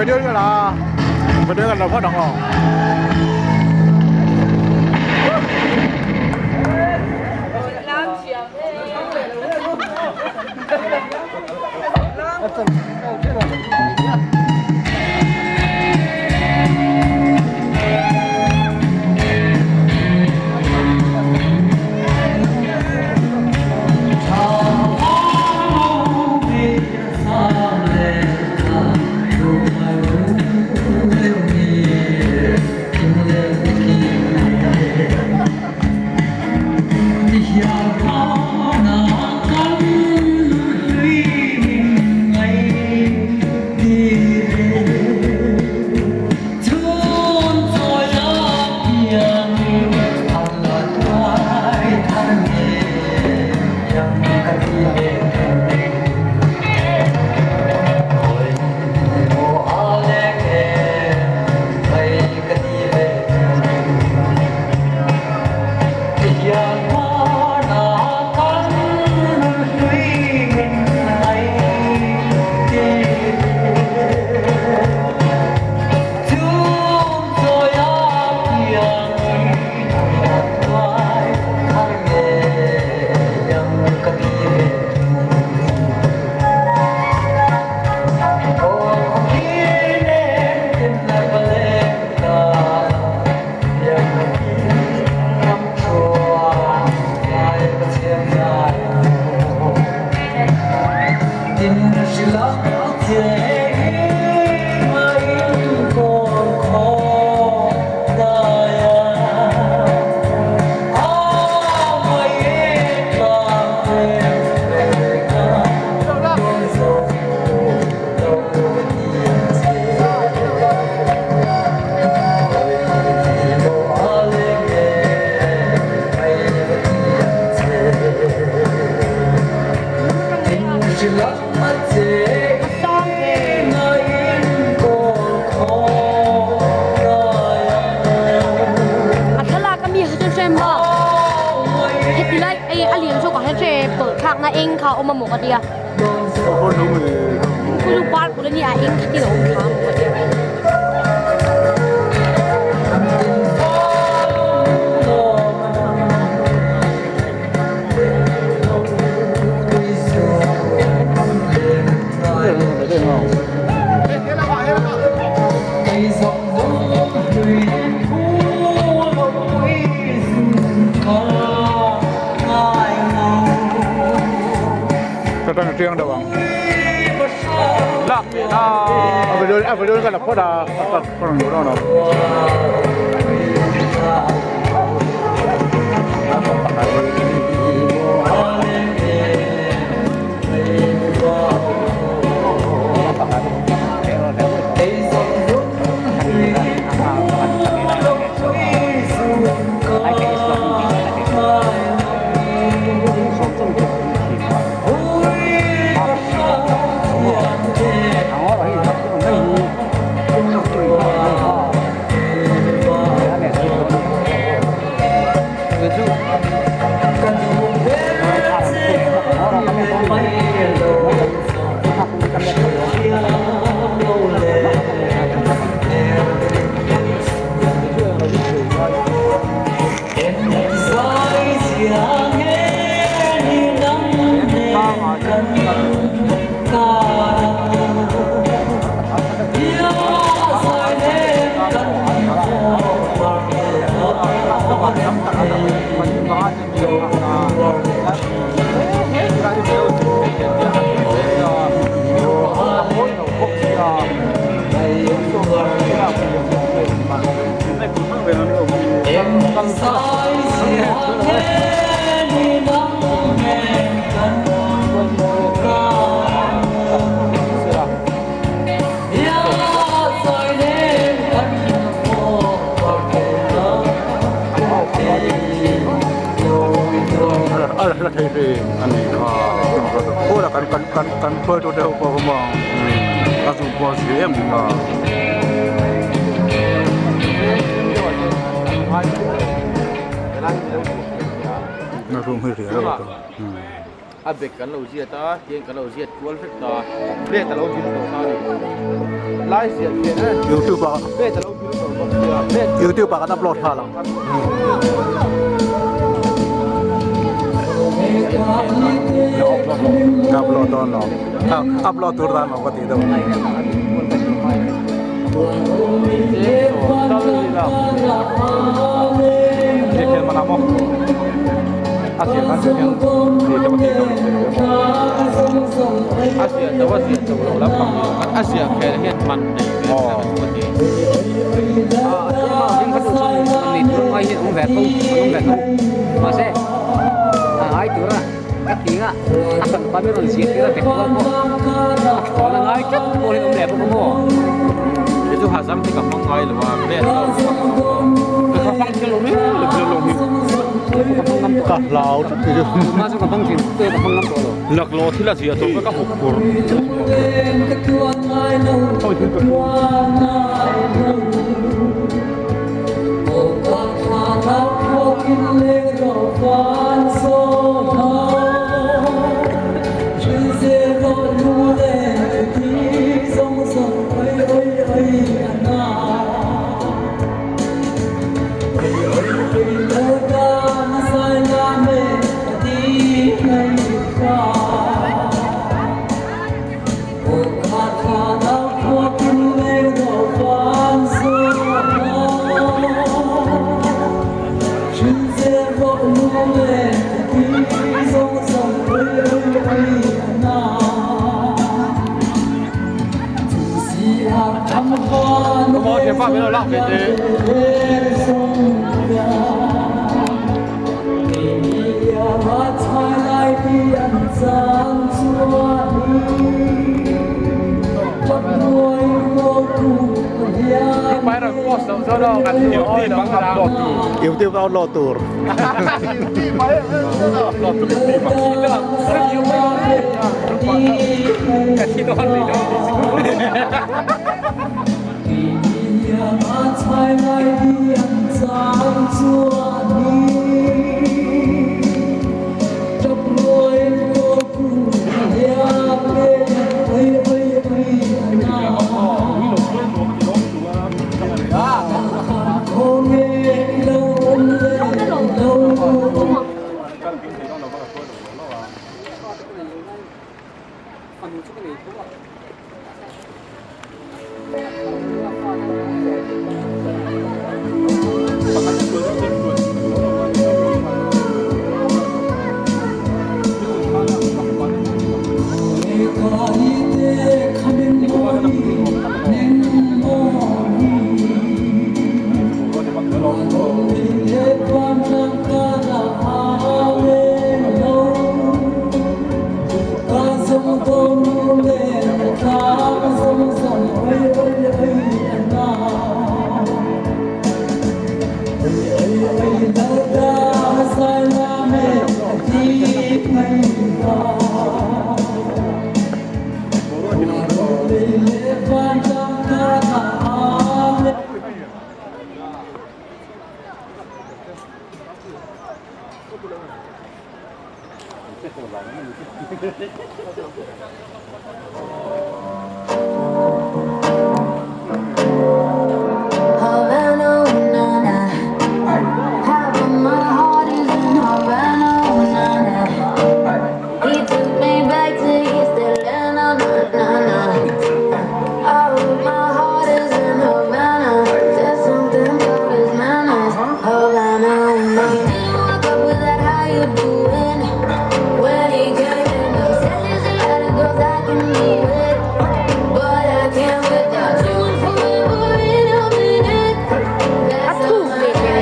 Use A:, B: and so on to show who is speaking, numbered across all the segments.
A: Video ka la video ka la phawt ang aw.
B: A thlalak a mi hi chu hrem maw heti lai ei a lian zawk ah hian hre tawlh thlak na eng kha a awm a maw ka tia khu chu park bul ania a eng kha ti a awm thla a maw ka tia.
A: Ka tang chiang deuh ang. A video ka la phawt a ka rawn luh dawn lo. A hla thei hle a ni kha khawiah kan kan kan kan hruaitu te ho pawh a awm a a zu pawh a zir em a.
C: A bag kan lo ziat a, tiang kan lo ziat kual vek ta. Plate a lo bil tawh kha a ni. Lai ziah khian e.
A: Youtube ah.
C: Plate a lo bil tawh bawk sia. Plate.
A: Youtube ah kan upload nghal ang. Ka upload dawn lo. Upload tur dan lo ka ti deuh.
C: A ziah lo a ziah chauh lo lampang ni a ziah kher hian man nei ve tlat a chu a ti.
D: A tlema a zing kha chu chuan nei tur ngai hian awm ve tho an awm ve tho mahse a ngai tura ka ti nga a hran pa mi rawn ziah tir a vek kual pawh a thlawn a ngai tlat pawh hian awm leh bawk a maw.
C: Kei chu hazam hi ka hmang ngai lo a pen lo ka hmang lo a ka hmang thiam lo riau lo bial lo hi
D: ka hmang ngam tawh
A: ka hlau tlat kei chu
D: tuma chu ka hmang thin te ka hmang ngam tawh lo.
C: Laklawh thil a ziah tawh ka hawk phur.
A: YouTube upload tur.
B: A thuk ve ve ve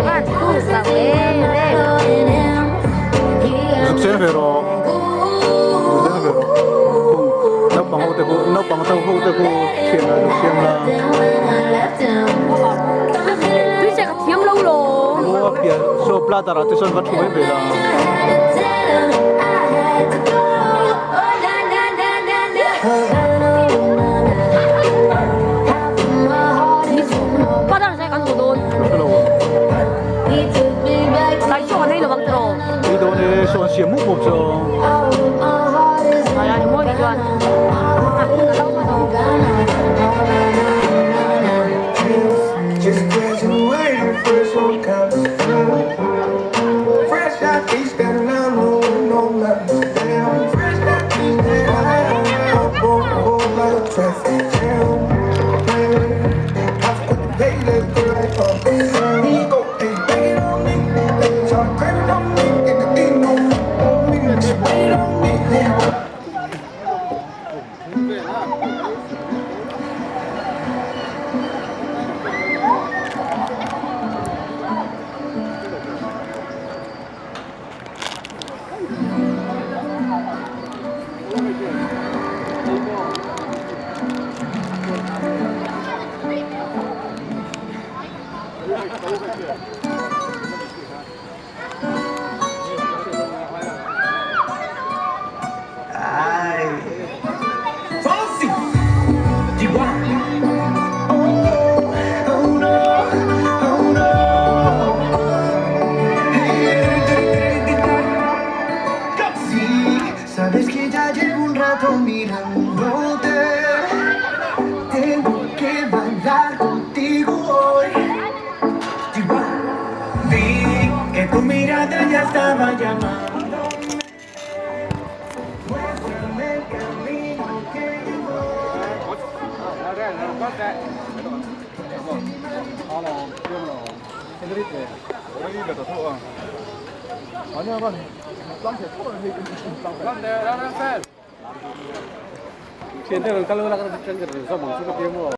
B: van thuk lo em em.
A: Zuk chen ve rawh zuk chen ve rawh kung naupang ho te khu naupang ho te khu thiam la zuk siam la.
B: Tuise ka thiam lo lo.
A: Aw a pian saw bladder ah te sawn va thu mai mai la.
B: Father sai kan haw dawn.
A: Hello.
B: Tlai chaw kan ei lovang tiraw.
A: Ei dawn e, sawn siam mup mup chu.